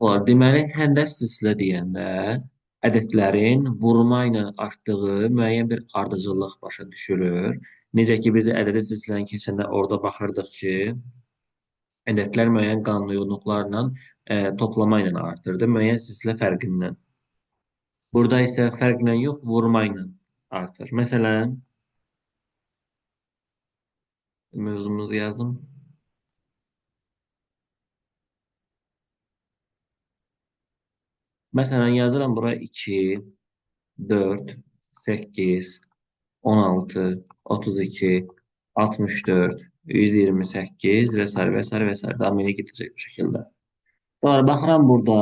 Olar. Deməli, həndəs silsilə deyəndə ədədlərin vurma ilə artdığı müəyyən bir ardıcıllıq başa düşülür. Necə ki, biz ədədi silsiləni keçəndə orada baxırdıq ki, ədədlər müəyyən qanunuyğunluqlarla toplama ilə artırdı, müəyyən silsilə fərqindən. Burada isə fərqlə yox, vurma ilə artır. Məsələn, mövzumuzu yazım. Məsələn, yazıram bura 2, 4, 8, 16, 32, 64, 128 və s. və s. və s. Davam elə gedəcək bu şəkildə. Sonra baxıram burada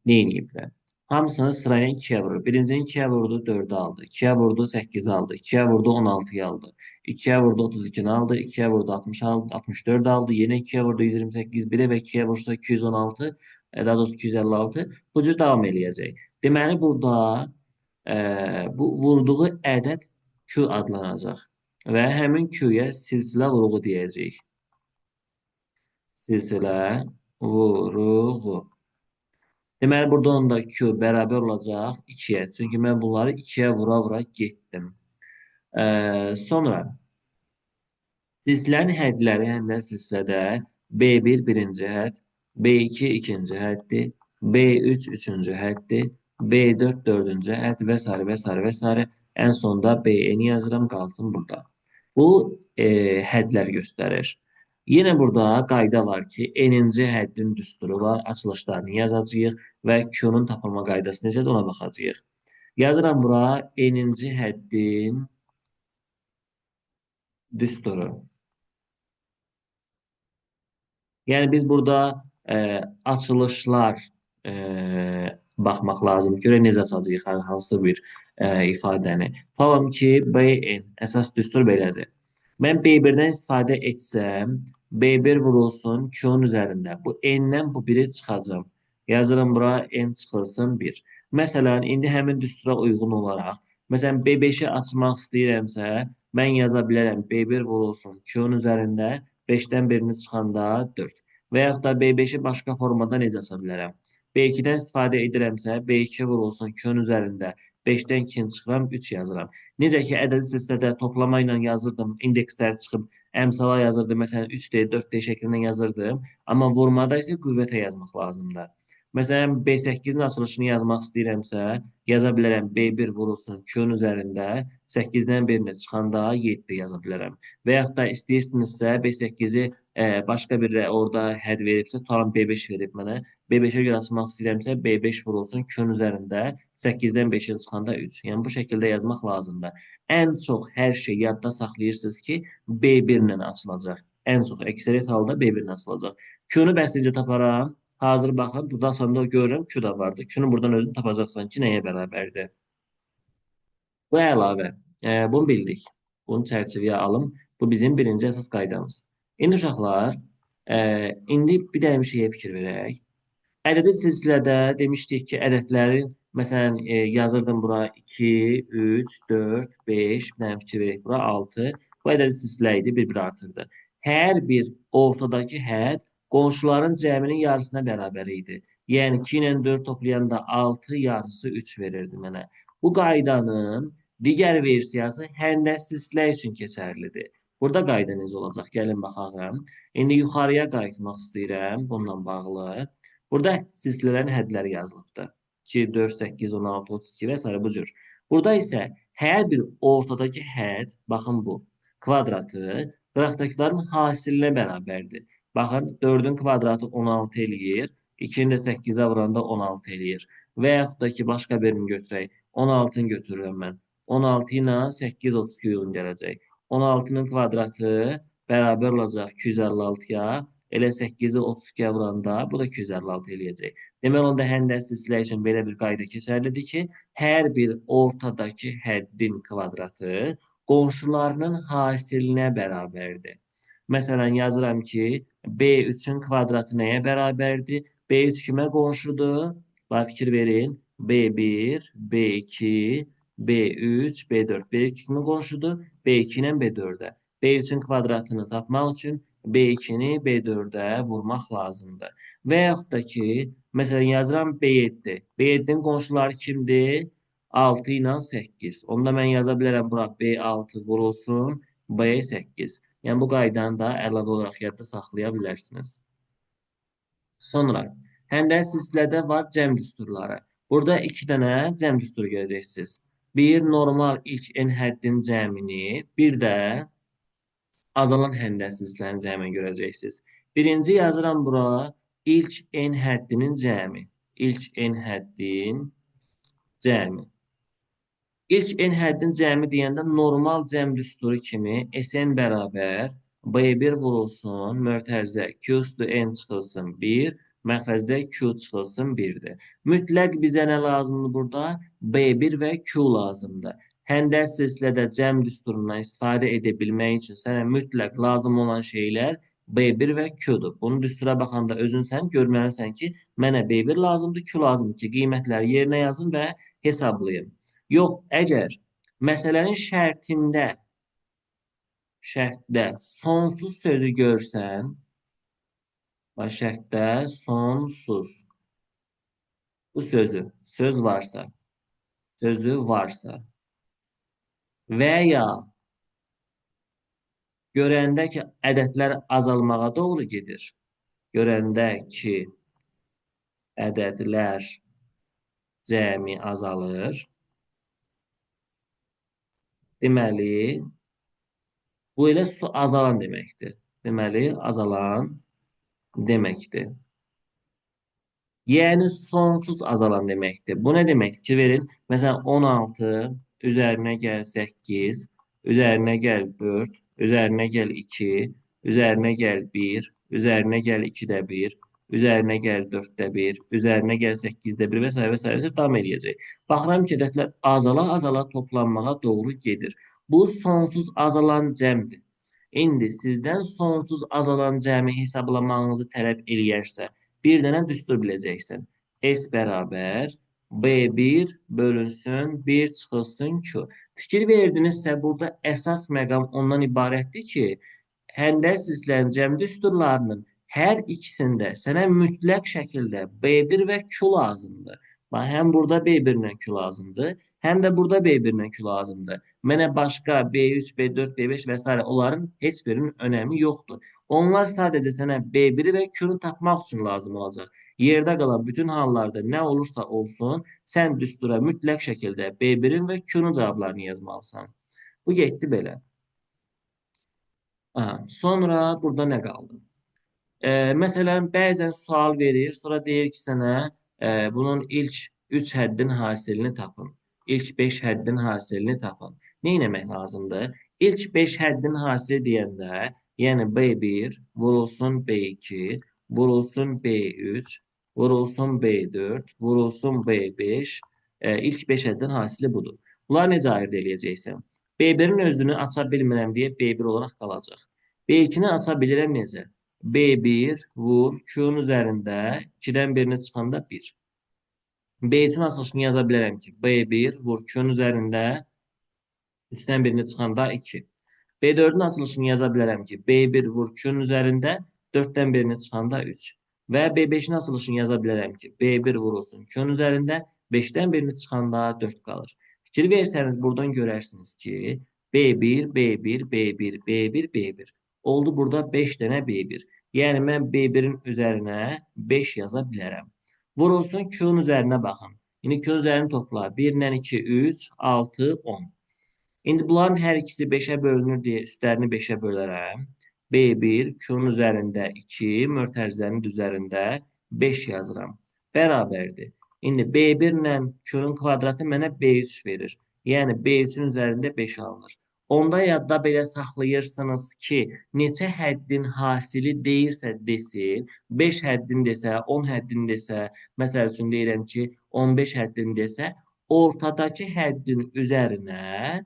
nə eləyiblər. Hamısını sırayla 2-yə vurur. Birincini 2-yə vurdu, 4-ü aldı. 2-yə vurdu, 8-i aldı. 2-yə vurdu, 16-yı aldı. 2-yə vurdu, 32-ni aldı. 2-yə vurdu, 60 aldı, 64 aldı. Yenə 2-yə vurdu, 128. Bir də 2-yə vursa 216, daha doğrusu 256. Bu cür davam eləyəcək. Deməli, burada bu vurduğu ədəd Q adlanacaq. Və həmin Q-yə silsilə vuruğu deyəcəyik. Silsilə vuruğu. Deməli, burada onda Q bərabər olacaq 2-yə. Çünki mən bunları 2-yə vura-vura getdim. Sonra silsilənin hədləri həm də silsilədə B1 birinci hədd, B2 ikinci həddir, B3 üçüncü həddir, B4 dördüncü hədd və s. və s. və s. Ən sonda BN yazıram, qalsın burada. Bu hədlər göstərir. Yenə burada qayda var ki, n-inci həddin düsturu var, açılışlarını yazacağıq və Q-nun tapılma qaydası necədir ona baxacağıq. Yazıram bura n-inci həddin düsturu. Yəni biz burada açılışlar baxmaq lazım. Görək necə açacağıq hansı bir ifadəni. Tutalım ki, BN əsas düstur belədir. Mən B1-dən istifadə etsəm, B1 vurulsun Q-nun üzərində. Bu N-dən bu 1-i çıxacam. Yazıram bura N çıxılsın 1. Məsələn, indi həmin düstura uyğun olaraq, məsələn, B5-i açmaq istəyirəmsə, mən yaza bilərəm B1 vurulsun Q-nun üzərində 5-dən 1-ini çıxanda 4. Və yaxud da B5-i başqa formada necə aça bilərəm? B2-dən istifadə edirəmsə, B2 vurulsun Q-nun üzərində 5-dən 2-ni çıxıram, 3 yazıram. Necə ki, ədədi silsilədə toplama ilə yazırdım, indekslər çıxıb, əmsala yazırdım, məsələn, 3D, 4D şəklindən yazırdım. Amma vurmada isə qüvvətə yazmaq lazımdır. Məsələn, B8-in açılışını yazmaq istəyirəmsə, yaza bilərəm B1 vurulsun Q-nun üzərində 8-dən 1-ni çıxanda 7 yaza bilərəm. Və yaxud da istəyirsinizsə, B8-i başqa bir orada hədd veribsə, tutalım B5 verib mənə. B5-ə görə açmaq istəyirəmsə, B5 vurulsun Q-nun üzərində 8-dən 5-in çıxanda 3. Yəni, bu şəkildə yazmaq lazımdır. Ən çox hər şey yadda saxlayırsınız ki, B1 ilə açılacaq. Ən çox əksəriyyət halda B1 ilə açılacaq. Q-nu bəs necə taparam? Hazır baxın, burada açanda görürəm Q da vardır. Q-nu buradan özünü tapacaqsan ki, nəyə bərabərdir? Bu əlavə. Bunu bildik. Bunu çərçivəyə alım. Bu bizim birinci əsas qaydamız. İndi uşaqlar, indi bir dənə bir şeyə fikir verək. Ədədi silsilədə demişdik ki, ədədlərin, məsələn, yazırdım bura 2, 3, 4, 5, bir dənə fikir verək bura 6. Bu ədədi silsilə idi, bir-bir artırdı. Hər bir ortadakı hədd qonşuların cəminin yarısına bərabər idi. Yəni 2 ilə 4 toplayanda 6 yarısı 3 verirdi mənə. Bu qaydanın digər versiyası həndəs silsilə üçün keçərlidir. Burada qayda necə olacaq? Gəlin baxaq. İndi yuxarıya qayıtmaq istəyirəm bununla bağlı. Burada silsilələrin hədləri yazılıbdır. 2, 4, 8, 16, 32 və s. bu cür. Burada isə hər bir ortadakı hədd, baxın bu, kvadratı qıraqdakıların hasilinə bərabərdir. Baxın, 4-ün kvadratı 16 eləyir, 2-ni də 8-ə vuranda 16 eləyir. Və yaxud da ki, başqa birini götürək. 16-nı götürürəm mən. 16 ilə 8, 32 uyğun gələcək. 16-nın kvadratı bərabər olacaq 256-ya. Elə 8-i 32-yə vuranda bu da 256 eləyəcək. Deməli, onda həndəs silsilə üçün belə bir qayda keçərlidir ki, hər bir ortadakı həddin kvadratı qonşularının hasilinə bərabərdir. Məsələn, yazıram ki, B3-ün kvadratı nəyə bərabərdir? B3 kimə qonşudur? Bax, fikir verin. B1, B2, B3, B4. B3 kimə qonşudur? B2 ilə B4-ə. B3-ün kvadratını tapmaq üçün B2-ni B4-ə vurmaq lazımdır. Və yaxud da ki, məsələn, yazıram B7. B7-nin qonşuları kimdir? 6 ilə 8. Onda mən yaza bilərəm bura B6 vurulsun B8. Yəni, bu qaydanı da əlavə olaraq yadda saxlaya bilərsiniz. Sonra, həndəs silsilədə var cəm düsturları. Burada 2 dənə cəm düsturu görəcəksiniz. Bir, normal ilk n həddin cəmini, bir də azalan həndəs silsilənin cəmini görəcəksiniz. Birinci yazıram bura ilk n həddinin cəmi. İlk n həddin cəmi. İlk n həddin cəmi deyəndə normal cəm düsturu kimi Sn bərabər B1 vurulsun, mötərizə Q üstü n çıxılsın 1, məxrəcdə Q çıxılsın 1-dir. Mütləq bizə nə lazımdır burada? B1 və Q lazımdır. Həndəs silsilədə cəm düsturundan istifadə edə bilmək üçün sənə mütləq lazım olan şeylər B1 və Q-dur. Bunu düstura baxanda özün sən görməlisən ki, mənə B1 lazımdır, Q lazımdır ki, qiymətləri yerinə yazım və hesablayım. Yox, əgər məsələnin şərtində, şərtdə sonsuz sözü görsən, bax, şərtdə sonsuz bu sözü, söz varsa, sözü varsa və ya görəndə ki, ədədlər azalmağa doğru gedir, görəndə ki, ədədlər cəmi azalır, deməli, bu elə su azalan deməkdir. Deməli, azalan deməkdir. Yəni, sonsuz azalan deməkdir. Bu nə deməkdir ki, verin, məsələn, 16, üzərinə gəl 8, üzərinə gəl 4, üzərinə gəl 2, üzərinə gəl 1, üzərinə gəl 2-də 1, üzərinə gəl 4-də 1, üzərinə gəl 8-də 1 və s. və s. davam eləyəcək. Baxıram ki, ədədlər azala-azala toplanmağa doğru gedir. Bu, sonsuz azalan cəmdir. İndi sizdən sonsuz azalan cəmi hesablamağınızı tələb eləyərsə, bir dənə düstur biləcəksən. S bərabər B1 bölünsün, 1 çıxılsın Q. Fikir verdinizsə, burada əsas məqam ondan ibarətdir ki, həndəs silsilənin cəm düsturlarının hər ikisində sənə mütləq şəkildə B1 və Q lazımdır. Bax, həm burada B1 ilə Q lazımdır, həm də burada B1 ilə Q lazımdır. Mənə başqa B3, B4, B5 və s. onların heç birinin önəmi yoxdur. Onlar sadəcə sənə B1-i və Q-nu tapmaq üçün lazım olacaq. Yerdə qalan bütün hallarda nə olursa olsun, sən düstura mütləq şəkildə B1-in və Q-nun cavablarını yazmalısan. Bu getdi belə. Aha, sonra burada nə qaldı? Məsələn, bəzən sual verir, sonra deyir ki, sənə bunun ilk 3 həddin hasilini tapın. İlk 5 həddin hasilini tapın. Nə etmək lazımdır? İlk 5 həddin hasili deyəndə, yəni B1 vurulsun B2, vurulsun B3, vurulsun B4, vurulsun B5, ilk 5 həddin hasili budur. Bunları necə ayırd eləyəcəksən? B1-in özünü aça bilmirəm deyə B1 olaraq qalacaq. B2-ni aça bilirəm necə? B1 vur Q-nun üzərində 2-dən birini çıxanda 1. B3-ün açılışını yaza bilərəm ki, B1 vur Q-nun üzərində 3-dən birini çıxanda 2. B4-ün açılışını yaza bilərəm ki, B1 vur Q-nun üzərində 4-dən birini çıxanda 3. Və B5-in açılışını yaza bilərəm ki, B1 vurulsun Q-nun üzərində 5-dən birini çıxanda 4 qalır. Fikir versəniz, buradan görərsiniz ki, B1, B1, B1, B1, B1. Oldu burada 5 dənə B1. Yəni, mən B1-in üzərinə 5 yaza bilərəm. Vurulsun Q-nun üzərinə baxın. İndi Q-nun üzərini topla. 1 ilə 2, 3, 6, 10. İndi bunların hər ikisi 5-ə bölünür deyə üstlərini 5-ə bölərəm. B1, Q-nun üzərində 2, mötərizənin üzərində 5 yazıram. Bərabərdir. İndi B1 ilə Q-nun kvadratı mənə B3 verir. Yəni, B3-ün üzərində 5 alınır. Onda yadda belə saxlayırsınız ki, neçə həddin hasili deyirsə desin, 5 həddin desə, 10 həddin desə, məsəl üçün deyirəm ki, 15 həddin desə, ortadakı həddin üzərinə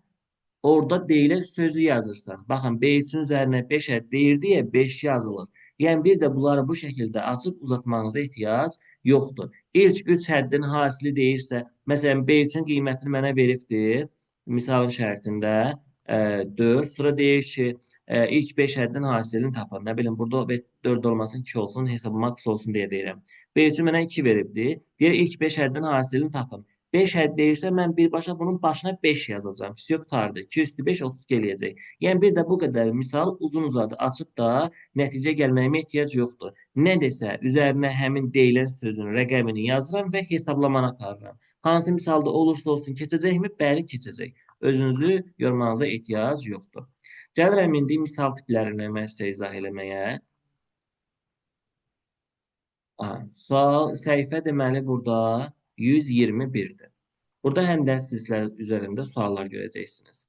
orada deyilən sözü yazırsan. Baxın, B3-ün üzərinə 5 hədd deyir deyə 5 yazılır. Yəni, bir də bunları bu şəkildə açıb uzatmağınıza ehtiyac yoxdur. İlk 3 həddin hasili deyirsə, məsələn, B3-ün qiymətini mənə veribdir, misalın şərtində 4. Sonra deyir ki, İlk 5 həddin hasilini tapın. Nə bilim, burada 4 olmasın, 2 olsun, hesabıma qısa olsun deyə deyirəm. B3-ü mənə 2 veribdi. Deyir, ilk 5 həddin hasilini tapın. 5 hədd deyirsə, mən birbaşa bunun başına 5 yazacağam. Vəsiyo qurtardı. 2 üstü 5, 32 eləyəcək. Yəni, bir də bu qədər misal uzun uzadı açıb da nəticə gəlməyimə ehtiyac yoxdur. Nə desə, üzərinə həmin deyilən sözün rəqəmini yazıram və hesablamanı aparıram. Hansı misalda olursa olsun keçəcəkmi? Bəli, keçəcək. Özünüzü yormanıza ehtiyac yoxdur. Gəlirəm indi misal tiplərini mən sizə izah eləməyə. Aha, sual, səhifə deməli burada 121-dir. Burada həndəs silsilə üzərində suallar görəcəksiniz.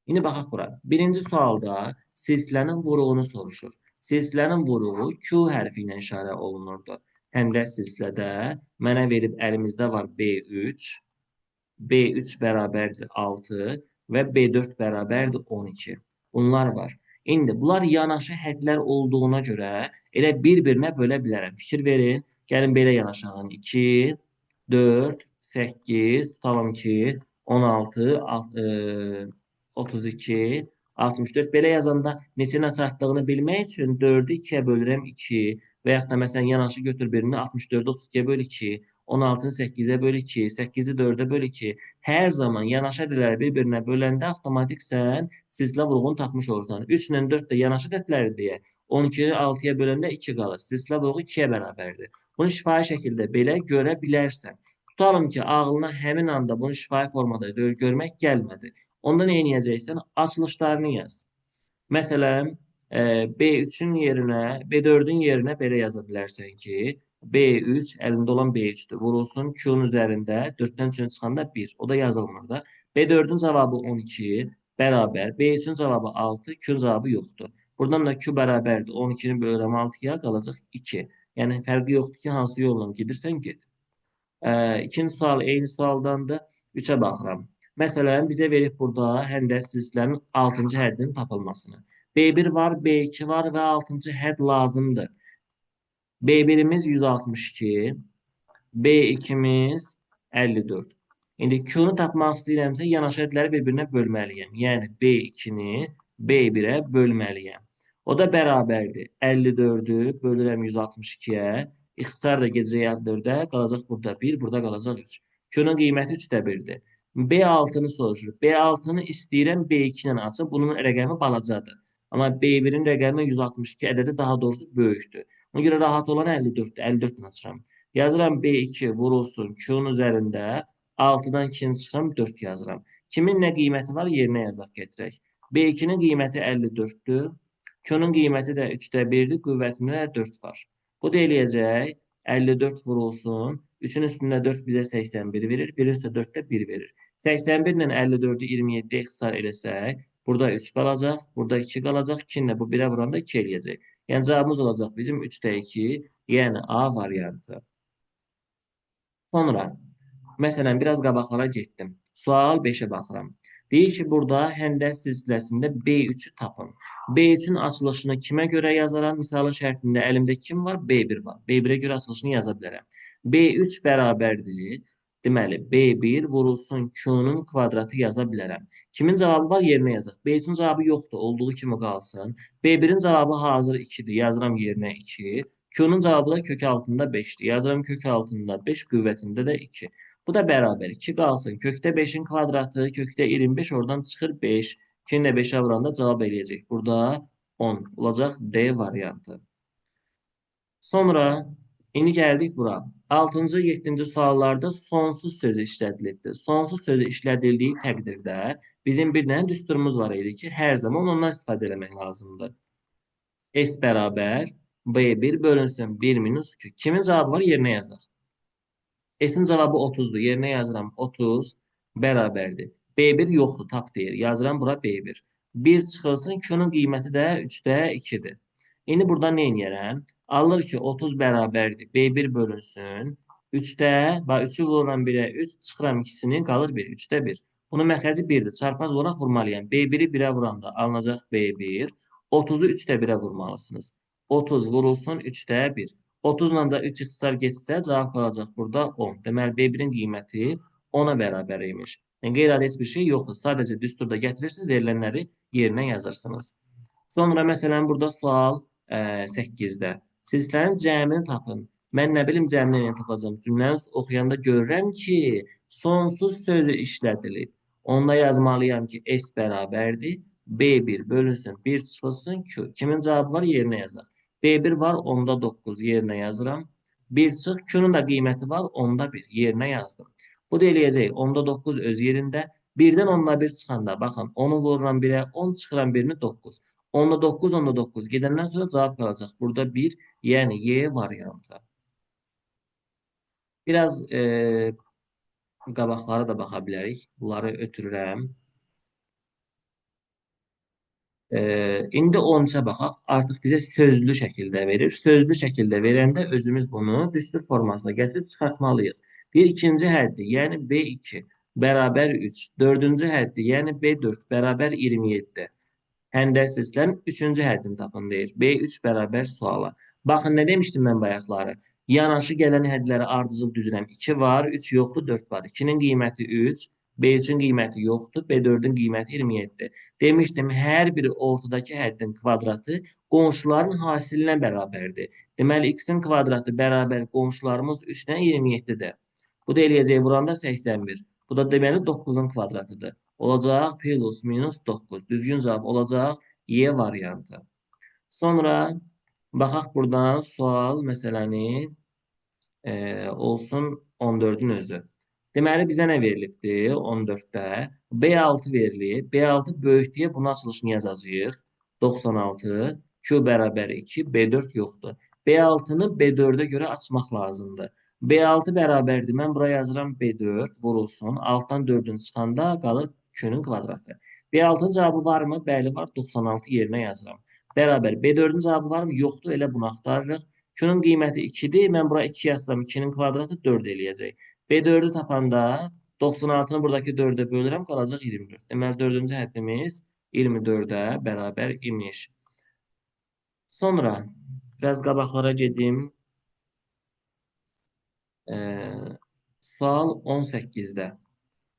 İndi baxaq bura. Birinci sualda silsilənin vuruğunu soruşur. Silsilənin vuruğu Q hərfi ilə işarə olunurdu. Həndəs silsilədə mənə verib əlimizdə var B3, B3 bərabərdir 6 və B4 bərabərdir 12. Bunlar var. İndi bunlar yanaşı hədlər olduğuna görə elə bir-birinə bölə bilərəm. Fikir verin, gəlin belə yanaşağın. 2, 4, 8, tutalım ki, 16, 32, 64. Belə yazanda neçənin çatdığını bilmək üçün 4-ü 2-yə bölürəm 2 və yaxud da məsələn yanaşı götür birini 64-ü 32-yə böl 2, 16-nı 8-ə böl 2, 8-i 4-ə böl 2. Hər zaman yanaşı ədədləri bir-birinə böləndə avtomatik sən silsilə vurğunu tapmış olursan. 3 ilə 4 də yanaşı ədədləri deyə 12-ni 6-ya böləndə 2 qalır. Silsilə vurğu 2-yə bərabərdir. Bunu şifahi şəkildə belə görə bilərsən. Tutalım ki, ağlına həmin anda bunu şifahi formada görmək gəlmədi. Onda nə edəcəksən? Açılışlarını yaz. Məsələn, B3-ün yerinə, B4-ün yerinə belə yaza bilərsən ki, B3 əlində olan B3-dür. Vurulsun Q-nun üzərində 4-dən 3-ün çıxanda 1. O da yazılmır da. B4-ün cavabı 12 bərabər. B3-ün cavabı 6, Q-nun cavabı yoxdur. Buradan da Q bərabərdir. 12-ni bölürəm 6-ya, qalacaq 2. Yəni, fərqi yoxdur ki, hansı yolla gedirsən, get. İkinci sual eyni sualdandır. 3-ə baxıram. Məsələn, bizə verib burada həndəs silsilənin 6-cı həddinin tapılmasını. B1 var, B2 var və 6-cı hədd lazımdır. B1-imiz 162, B2-miz 54. İndi Q-nu tapmaq istəyirəmsə, yanaşı hədləri bir-birinə bölməliyəm. Yəni, B2-ni B1-ə bölməliyəm. O da bərabərdir. 54-ü bölürəm 162-yə. İxtisar da gedəcək 54-ə, qalacaq burada 1, burada qalacaq 3. Q-nun qiyməti 3-də 1-dir. B6-nı soruşur. B6-nı istəyirəm B2 ilə açım. Bunun rəqəmi balacadır. Amma B1-in rəqəmi 162 ədədi daha doğrusu böyükdür. Ona görə rahat olan 54-dür. 54 ilə açıram. Yazıram B2 vurulsun Q-nun üzərində 6-dan 2-ni çıxıram 4 yazıram. Kimin nə qiyməti var yerinə yazaq getirək. B2-nin qiyməti 54-dür. Q-nun qiyməti də 3-də 1-dir. Qüvvətində də 4 var. Bu da eləyəcək 54 vurulsun. 3-ün üstündə 4 bizə 81 verir. 1-in üstündə 4 də 1 verir. 81 ilə 54-ü 27-yə ixtisar eləsək, burada 3 qalacaq, burada 2 qalacaq. 2-ni də bu 1-ə vuranda 2 eləyəcək. Yəni cavabımız olacaq bizim 3-də 2, yəni A variantı. Sonra, məsələn, biraz qabaqlara getdim. Sual 5-ə baxıram. Deyir ki, burada həndəs silsiləsində B3-ü tapın. B3-ün açılışını kimə görə yazaram? Misalın şərtində əlimdə kim var? B1 var. B1-ə görə açılışını yaza bilərəm. B3 bərabərdir. Deməli, B1 vurulsun Q-nun kvadratı yaza bilərəm. Kimin cavabı var? Yerinə yazaq. B3-ün cavabı yoxdur, olduğu kimi qalsın. B1-in cavabı hazır 2-dir. Yazıram yerinə 2. Q-nun cavabı da kök altında 5-dir. Yazıram kök altında 5, qüvvətində də 2. Bu da bərabər 2 qalsın. Kökdə 5-in kvadratı, kökdə 25, oradan çıxır 5. 2-ni də 5-ə vuranda cavab eləyəcək. Burada 10 olacaq D variantı. Sonra indi gəldik bura. 6-cı, 7-ci suallarda sonsuz sözü işlədilibdir. Sonsuz sözü işlədildiyi təqdirdə bizim bir dənə düsturumuz var idi ki, hər zaman ondan istifadə eləmək lazımdır. S bərabər B1 bölünsün 1 minus Q. Kimin cavabı var? Yerinə yazaq. S-in cavabı 30-dur. Yerinə yazıram 30 bərabərdir. B1 yoxdur, tap deyir. Yazıram bura B1. 1 çıxılsın, Q-nun qiyməti də 3-də 2-dir. İndi burada nə eləyərəm? Alır ki, 30 bərabərdir. B1 bölünsün. 3-də, bax 3-ü vururam 1-ə 3, çıxıram ikisini, qalır 1. 3-də 1. Bunun məxrəci 1-dir. Çarpaz olaraq vurmalıyam. B1-i 1-ə vuranda alınacaq B1. 30-u 3-də 1-ə vurmalısınız. 30 vurulsun 3-də 1. 30 ilə də 3 ixtisar getsə, cavab qalacaq burada 10. Deməli, B1-in qiyməti 10-a bərabər imiş. Yəni, qeyri-adi heç bir şey yoxdur. Sadəcə düsturda gətirirsiniz, verilənləri yerinə yazırsınız. Sonra məsələn burada sual 8-də. Silsilənin cəmini tapın. Mən nə bilim cəmini nə tapacağam. Cümləni oxuyanda görürəm ki, sonsuz sözü işlədilib. Onda yazmalıyam ki, S bərabərdir. B1 bölünsün, 1 çıxılsın Q. Kimin cavabı var? Yerinə yazaq. B1 var, onda 9 yerinə yazıram. 1 çıx, Q-nun da qiyməti var, onda 1 yerinə yazdım. Bu da eləyəcək, onda 9 öz yerində. 1-dən onda 1 çıxanda, baxın, 10-u vururam 1-ə, 10 çıxıram 1-ini 9. Onda 9, onda 9. Gedəndən sonra cavab qalacaq. Burada 1, yəni Y variantı. Biraz qabaqlara da baxa bilərik. Bunları ötürürəm. İndi 13-ə baxaq. Artıq bizə sözlü şəkildə verir. Sözlü şəkildə verəndə özümüz bunu düstur formasına gətirib çıxartmalıyıq. Bir ikinci həddi, yəni B2 bərabər 3. Dördüncü həddi, yəni B4 bərabər 27. Həndəs silsilənin üçüncü həddini tapın deyir. B3 bərabər suala. Baxın, nə demişdim mən bayaqları? Yanaşı gələn hədləri ardıcıl düzürəm. 2 var, 3 yoxdur, 4 var. 2-nin qiyməti 3, B3-ün qiyməti yoxdur, B4-ün qiyməti 27. Demişdim, hər biri ortadakı həddin kvadratı qonşuların hasilinə bərabərdir. Deməli, x-in kvadratı bərabər qonşularımız 3 ilə 27-dir. Bu da eləyəcək vuranda 81. Bu da deməli 9-un kvadratıdır. Olacaq plus minus 9. Düzgün cavab olacaq Y variantı. Sonra baxaq buradan sual məsələni olsun 14-ün özü. Deməli, bizə nə verilibdir 14-də? B6 verilib. B6 böyük deyə bunun açılışını yazacağıq. 96, Q bərabər 2, B4 yoxdur. B6-nı B4-ə görə açmaq lazımdır. B6 bərabərdir. Mən bura yazıram B4 vurulsun. Altdan 4-ün çıxanda qalır Q-nün kvadratı. B6-nın cavabı varmı? Bəli, var. 96 yerinə yazıram. Bərabər. B4-ün cavabı varmı? Yoxdur. Elə bunu axtarırıq. Q-nun qiyməti 2-dir. Mən bura 2 yazsam 2-nin kvadratı 4 eləyəcək. B4-ü tapanda 96-nı buradakı 4-ə bölürəm, qalacaq 24. Deməli, 4-cü həddimiz 24-ə bərabər imiş. Sonra biraz qabaqlara gedim. Sual 18-də.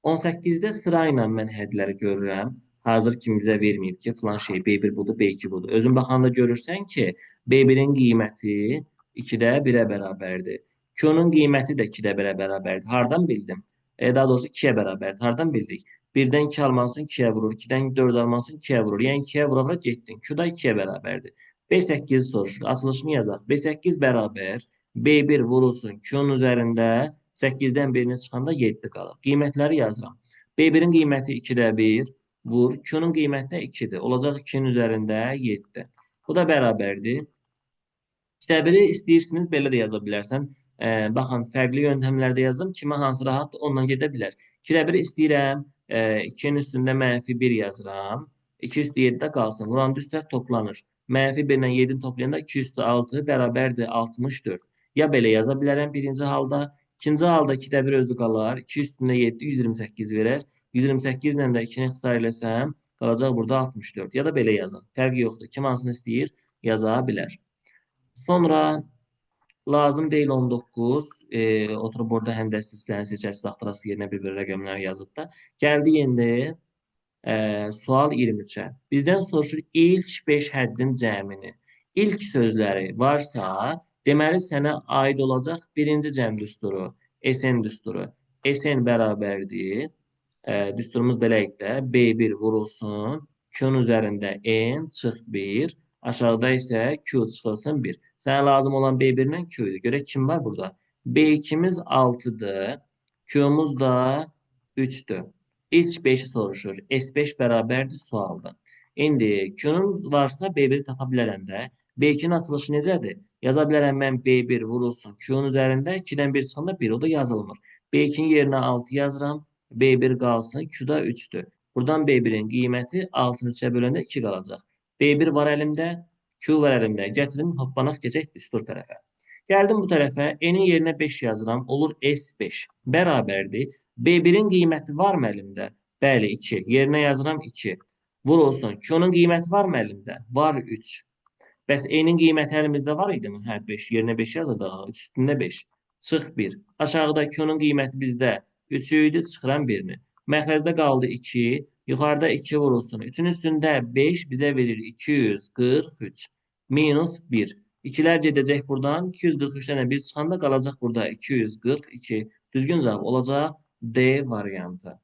18-də sırayla mən hədləri görürəm. Hazır kim bizə verməyib ki, filan şey B1 budur, B2 budur. Özün baxanda görürsən ki, B1-in qiyməti 2-də 1-ə bərabərdir. Q-nun qiyməti də 2-də 1-ə bərabərdir. Hardan bildim? Daha doğrusu 2-yə bərabərdir. Hardan bildik? 1-dən 2 almaq üçün 2-yə vurur, 2-dən 4 almaq üçün 2-yə vurur. Yəni 2-yə vura-vura getdin. Q da 2-yə bərabərdir. B8 soruşur. Açılışını yazaq. B8 bərabər B1 vurulsun Q-nun üzərində 8-dən 1-ni çıxanda 7 qalır. Qiymətləri yazıram. B1-in qiyməti 2-də 1 vur. Q-nun qiyməti də 2-dir. Olacaq 2-nin üzərində 7. Bu da bərabərdir. 2-də 1-i istəyirsiniz, belə də yaza bilərsən. Baxın, fərqli yöntəmlərdə yazdım. Kimə hansı rahatdır, ondan gedə bilər. 2-də 1-i istəyirəm. 2-nin üstündə mənfi 1 yazıram. 2 üstü 7-də qalsın. Vuran üstlər toplanır. Mənfi 1 ilə 7-ni toplayanda 2 üstü 6 bərabərdir 64. Ya belə yaza bilərəm birinci halda. İkinci halda 2-də 1 özü qalar. 2 üstündə 7, 128 verər. 128 ilə də 2-ni ixtisar eləsəm, qalacaq burada 64. Ya da belə yazın. Fərqi yoxdur. Kim hansını istəyir, yaza bilər. Sonra lazım deyil 19. Oturub orada həndəs silsiləni seçərsiz, axtarasız yerinə bir-bir rəqəmlər yazıb da. Gəldik indi sual 23-ə. Bizdən soruşur ilk 5 həddin cəmini. İlk sözləri varsa, deməli sənə aid olacaq birinci cəm düsturu, SN düsturu. SN bərabərdir. Düsturumuz belə idi də. B1 vurulsun, Q-nun üzərində N çıx 1, aşağıda isə Q çıxılsın 1. Sənə lazım olan B1 ilə Q idi. Görək kim var burada? B2-miz 6-dır, Q-muz da 3-dür. İlk 5-i soruşur. S5 bərabərdir sualda. İndi Q-nun varsa B1-i tapa bilərəm də. B2-nin açılışı necədir? Yaza bilərəm mən B1 vurulsun Q-nun üzərində 2-dən 1 çıxanda 1, o da yazılmır. B2-nin yerinə 6 yazıram. B1 qalsın, Q da 3-dür. Buradan B1-in qiyməti 6-nı 3-ə böləndə 2 qalacaq. B1 var əlimdə, Q var əlimdə. Gətirin, hoppanaq keçək düstur tərəfə. Gəldim bu tərəfə, N-in yerinə 5 yazıram, olur S5 bərabərdir. B1-in qiyməti varmı əlimdə? Bəli, 2. Yerinə yazıram 2. Vur olsun. Q-nun qiyməti varmı əlimdə? Var 3. Bəs N-in qiyməti əlimizdə var idimi? Hə, 5. Yerinə 5 yazırdıq. 3 üstündə 5. Çıx 1. Aşağıda Q-nun qiyməti bizdə 3 idi, çıxıram 1-ni. Məxrəcdə qaldı 2. Yuxarıda 2 vurulsun. 3-ün üstündə 5 bizə verir 243. Minus 1. İkilər gedəcək buradan. 243-dən də 1 çıxanda qalacaq burada 242. Düzgün cavab olacaq D variantı.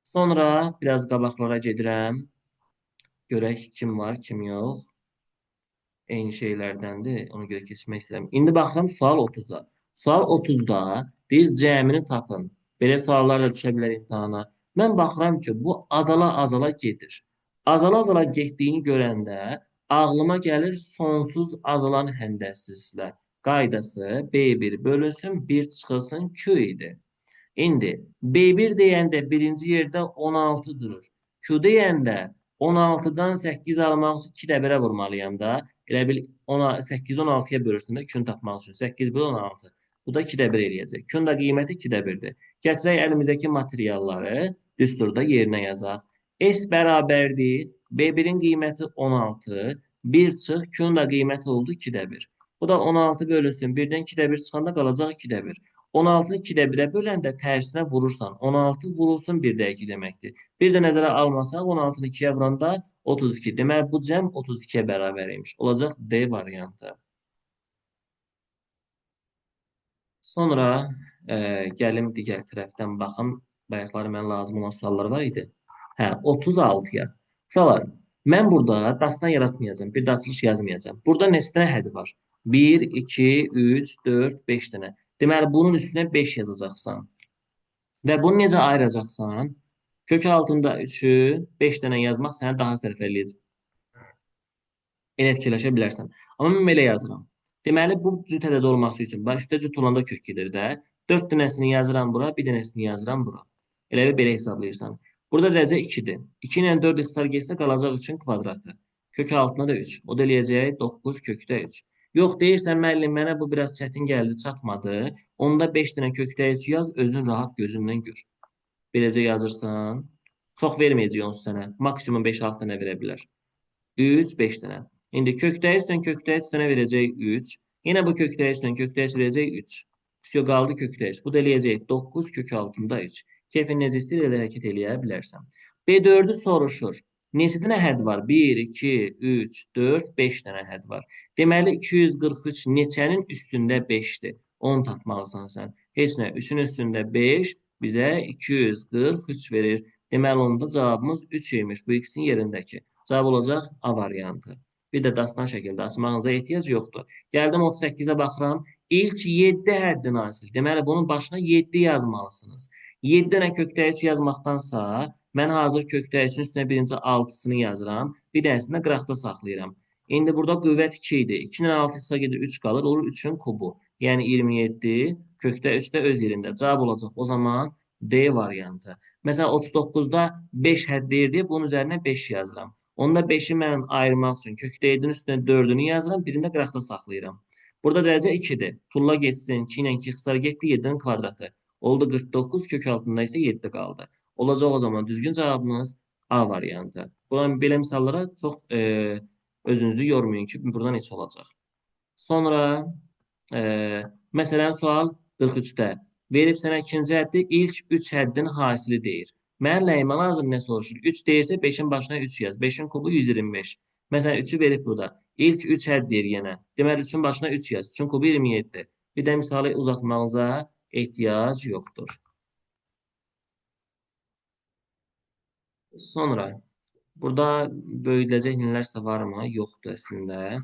Sonra biraz qabaqlara gedirəm. Görək kim var, kim yox. Eyni şeylərdəndir. Ona görə keçmək istəyirəm. İndi baxıram sual 30-a. Sual 30-da deyir cəmini tapın. Belə suallar da düşə bilər imtahana. Mən baxıram ki, bu azala-azala gedir. Azala-azala getdiyini görəndə ağlıma gəlir sonsuz azalan həndəssizlər. Qaydası B1 bölünsün, 1 çıxılsın Q idi. İndi B1 deyəndə birinci yerdə 16 durur. Q deyəndə 16-dan 8 almaq üçün 2 də 1-ə vurmalıyam da. Elə bil 8-i 16-ya bölürsün də Q-ni tapmaq üçün. 8 bölü 16. Bu da 2 də 1 eləyəcək. Q-nin də qiyməti 2 də 1-dir. Gətirək əlimizdəki materialları düsturda yerinə yazaq. S bərabərdir. B1-in qiyməti 16. 1 çıx. Q-nin də qiyməti oldu 2 də 1. Bu da 16 bölünsün. 1-dən 2 də 1 çıxanda qalacaq 2 də 1. 16-nı 2 də 1-ə böləndə tərsinə vurursan. 16 vurulsun 1 də 2 deməkdir. Bir də nəzərə almasaq 16-nı 2-yə vuranda 32. Deməli, bu cəm 32-yə bərabər imiş. Olacaq D variantı. Sonra gəlim digər tərəfdən baxım. Bayaqları mənə lazım olan suallar var idi. Hə, 36-ya. Uşaqlar, mən burada dastan yaratmayacağam. Bir də açılış yazmayacağam. Burada neçə dənə hədi var? 1, 2, 3, 4, 5 dənə. Deməli, bunun üstünə 5 yazacaqsan. Və bunu necə ayıracaqsan? Kök altında 3-ü 5 dənə yazmaq sənə daha sərf eləyəcək. Elə fikirləşə bilərsən. Amma mən belə yazıram. Deməli, bu cüt ədəd olması üçün, bax, üstə cüt olanda kök gedir də. 4 dənəsini yazıram bura, bir dənəsini yazıram bura. Elə bir belə hesablayırsan. Burada dərəcə 2-dir. 2 ilə 4 ixtisar getsə qalacaq 3-ün kvadratı. Kök altında da 3. O da eləyəcək 9 kökdə 3. Yox, deyirsən, müəllim, mənə bu biraz çətin gəldi, çatmadı. Onda 5 dənə kökdə 3 yaz, özün rahat gözünlə gör. Beləcə yazırsan. Çox verməyəcək onsuz sənə. Maksimum 5-6 dənə verə bilər. 3, 5 dənə. İndi kökdə 3-dən kökdə 3 dənə verəcək 3. Yenə bu kökdə 3-dən kökdə 3 verəcək 3. Vsyo, qaldı kökdə 3. Bu da eləyəcək 9 kök altında 3. Keyfin necə istəyir, elə hərəkət eləyə bilərsən. B4-ü soruşur. Neçə dənə hədd var? 1, 2, 3, 4, 5 dənə hədd var. Deməli, 243 neçənin üstündə 5-dir? Onu tapmalısan sən. Heç nə, 3-ün üstündə 5 bizə 243 verir. Deməli, onda cavabımız 3 imiş bu ikisinin yerindəki. Cavab olacaq A variantı. Bir də dastan şəkildə açmağınıza ehtiyac yoxdur. Gəldim 38-ə baxıram. İlk 7 həddin hasil. Deməli, bunun başına 7 yazmalısınız. 7 dənə kökdə 3 yazmaqdansa, mən hazır kökdə 3-ün üstünə birinci 6-sını yazıram. Bir dənəsini də qıraqda saxlayıram. İndi burada qüvvət 2 idi. 2 ilə 6 ixtisar gedir, 3 qalır. Olur 3-ün kubu. Yəni 27, kökdə 3 də öz yerində. Cavab olacaq o zaman D variantı. Məsələn, 39-da 5 hədd deyirdi. Bunun üzərinə 5 yazıram. Onda 5-i mən ayırmaq üçün kökdə 7-nin üstünə 4-ünü yazıram, birini də qıraqda saxlayıram. Burada dərəcə 2-dir. Tulla getsin, 2 ilə 2 ixtisar getdi, 7-nin kvadratı. Oldu 49, kök altında isə 7 qaldı. Olacaq o zaman düzgün cavabımız A variantı. Buna, belə misallara çox özünüzü yormayın ki, burada neçə olacaq. Sonra, məsələn, sual 43-də. Verib sənə ikinci həddi, ilk 3 həddin hasili deyir. Mənə nəyimə lazım nə soruşur? 3 deyirsə 5-in başına 3 yaz. 5-in kubu 125. Məsələn, 3-ü verib burada. İlk 3 hədd deyir yenə. Deməli, 3-ün başına 3 yaz. 3-ün kubu 27. Bir də misalı uzatmağınıza ehtiyac yoxdur. Sonra, burada böyüdüləcək nələrsə varmı? Yoxdur əslində.